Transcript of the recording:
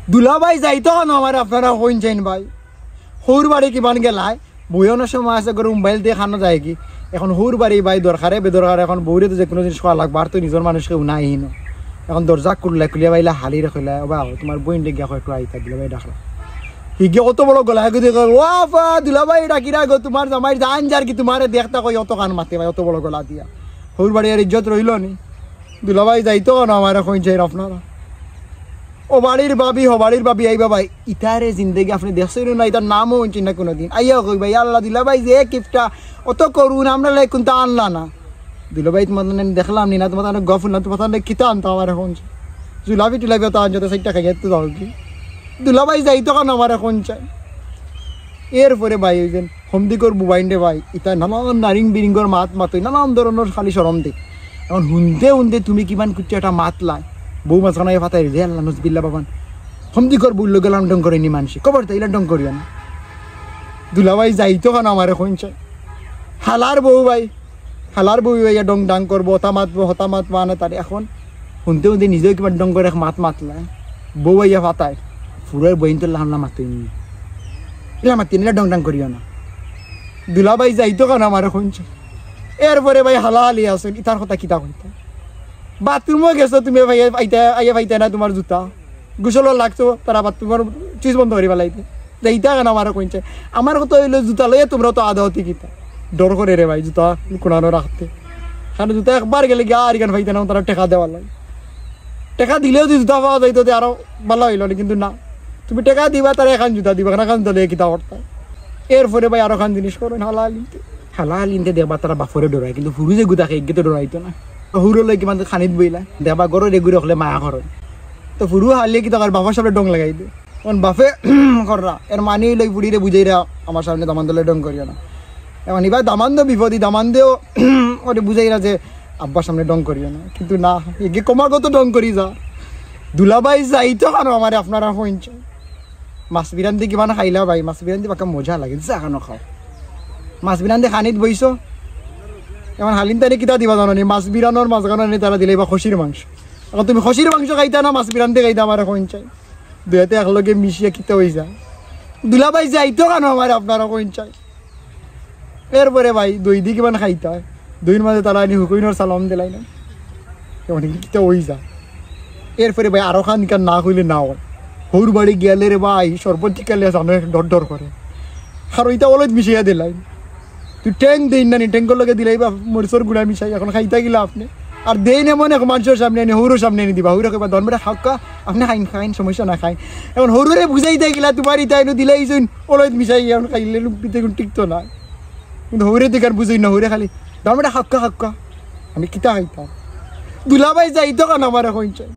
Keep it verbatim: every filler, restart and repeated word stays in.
দুলাভাই যাইতো কানো আমারে আপনারা কইন চাইন ভাই। হউর বাড়ি কিমান গেলায়, বইয়ে অনেক সময় আছে গরু মোবাইল দিয়া খানো যায় কি। এখন হউর বাড়ি ভাই দরকারে বেদরকারে এখন বউরে তো যে কুনু জিনিস কওয়া লাগবো, আর তো নিজর মানুষ কেউ নাই হিনো। এখন দরজা খুললা, খুলিয়া বাইলা হালিরে কইলা, "ও বা, তুমার বইনরে গিয়া কও একটু আইতা," দুলাভাই ডাকলা। হি গিয়া অত বড় গলা এগু দেখে, "ও আফা, দুলাভাই ডাকিরা গো, তুমার জামাইর জান যার কি, তুমারে দেখতা কই," অত কান মাতে ভাই, অত বড় গলা দিয়া। হউর বাড়ি আর ইজ্জত রইলো নি। দুলাভাই যাইতো কানো আমারে কইন চাইন আপনারা। ও বাড়ির ভাবি, হো বাড়ির ভাবি, আইবা ভাই, ইতারে জিন্দেগি আপনে দেখছইন না, ইতার নামও হুনছইন না কুনুদিন। আইয়া কইবা, "ইয়া আল্লাহ, দুলাভাই যে কিপটা, অত করুন, আমরার লাগি কুন্তা আনলা না।" দুলাভাই তুমার দেখলাম নি না, তুমার গফ না, তুমার কিতা আনতা আমারে কইন চাইন। জুলাবি টুলাবি অত আনছো, তো সেইটা খাইয়া তো যাও কি। দুলাভাই যাইতো কানো আমারে কইন চাইন। এরপরে ভাই ওই যে হমদিগর বুবাইন রে ভাই, ইতা নানান নারিং বিরিঙ্গর মাত মাতই, নানান ধরনর খালি শরম দে। এখন হুনতে হুনতে তুমি কিমান কুচ্ছা একটা মাতলায়, বউ মাঝখানো আইয়া ফাতাই রে, "আল্লাহ নজবিল্লা বাবান, হমদিগর বউর লগে লাম ঢং করে নি মানষে, খবর তাইলা ঢং করিও না।" দুলাভাই যাইতো কানো আমারে কইন চাইন। হালার বউ ভাই, হালার বউ আইয়া ঢং ঢাং করবো, হতা মাতবো, হতা মাতবো, আনে তারে। এখন হুনতে হুনতে নিজেও কিমান ঢং করে এক মাত মাতলা, বউ আইয়া ফাতায়, ফুরর বইন তো লাহান মাতই নি, ইলা মাতি নিলা ঢং ঢাং করিও না। দুলাভাই যাইতো কানো আমারে কইন চাইন। এরপরে ভাই হালাহালি আছইন, ইতার কথা কিতা কইতা? বাথরুমও গেছো তুমি, ভাই আইতা, আইয়া পাইতা না তুমার জুতা, গোসলও লাগতো, তারা বাথরুমর সুইচ বন্ধ করি ফালাইতে। যাইতা কানো আমারে কইন চাইন। আমার কথা অইলো জুতা লইয়া তুমরা তো আদা অতি কিতা। ডর করে রে ভাই জুতা কুনানো রাখতে। কারণ জুতা একবার গেলে গিয়া আর ইখান পাইতা না, তারা টেকা দেওয়া লাগে। টেকা দিলেও যদি জুতা পাওয়া যাইতো তে আরো ভালা অইলো নি, কিন্তু না। তুমি টেকা দিবা, তারা এখান জুতা দিবা, কারণ এখান জুতা লইয়া কিতা করতা? এরপরে ভাই আরো খান জিনিস করইন, হালাহালিন্তে। হালাহালিন্তে দেখবা তারা বাফরে ডরায়, কিন্তু ফুরু যেগু থাকে এগু তো ডরাইতো না। তো ফুরু লই কিমান খানিত বইলা, দেখবা ঘরর এগুরে হকলে মায়া করইন। তো ফুরু হালিয়ে কিতা করে, বাফর সামনে ঢং লাগাই দে। এখন বাফে কররা, এর মানি লই ফুরিরে বুঝাইরা, "আমার সামনে দামান্দরে ঢং করিও না।" এখন ইবার দামান্দ বিপদি, দামান্দেও ওরে বুঝাইরা যে, "আব্বার সামনে ঢং করিও না।" কিন্তু না, এগু ক্রমাগত ঢং করি যা। দুলাভাই যাইতো কানো আমারে আপনারা কইন চাইন। মাছ বিরান্দি কিমান খাইলা ভাই, মাছ বিরান্দি বাক্কা মজা লাগে, যা কানো খাও। মাছ বিরান্দি খানিত বইছো, এখন হালিন্তারে কিতা দিবা জানো নি? মাছ বিরানোর মাঝখানো নি তারা দিলাইবা খসির মাংস। এখন তুমি খসির মাংস খাইতা না মাছ বিরান্দি খাইতা, আমারে কইন চাইন। দুইটা একলগে মিশিয়া কিতা অই যায়। দুলাভাই যাইতো কানো আমারে আপনারা কইন চাইন। এরপরে ভাই দই দি কিমান খাইতা, দইর মাঝে তারা আনি হুকুইনর সালাম দিলাই না, এখন কিতা অই যায়। এরপরে ভাই আরো খান ইখান না কইলে না অয়। হউর বাড়ি গেলে রে ভাই, শরবত টিকালে জানো এক ডর ডর করে। আর ওইটা ওলত মিশাইয়া দিলাই। তুই ট্যাং দেইন না নি, ট্যাংর লগে দিলাই বা মরিচর গুঁড়া মিশাই, এখন খাইতা গিলা আপনে। আর দেইন এমন এক মানষর সামনে আনি, হউরর সামনে আনি দিবা, হউরে কইবা, "ধন বেটা খাউক্কা, আপনে খাইন, খাইন, সমস্যা না, খাইন।" এখন হউররে বুঝাইতা গিলা, তুমার ইতা এনু দিলাই জইন, ওলত মিশাই, এখন খাইলে লুক দিতে কোন টিকতো না। কিন্তু হউরে দিকার বুঝইন না, হউরে খালি, "ধন বেটা খাউক্কা, খাউক্কা।" আমি কিতা খাইতাম? দুলাভাই যাইতো কানো আমারে কইন চাইন।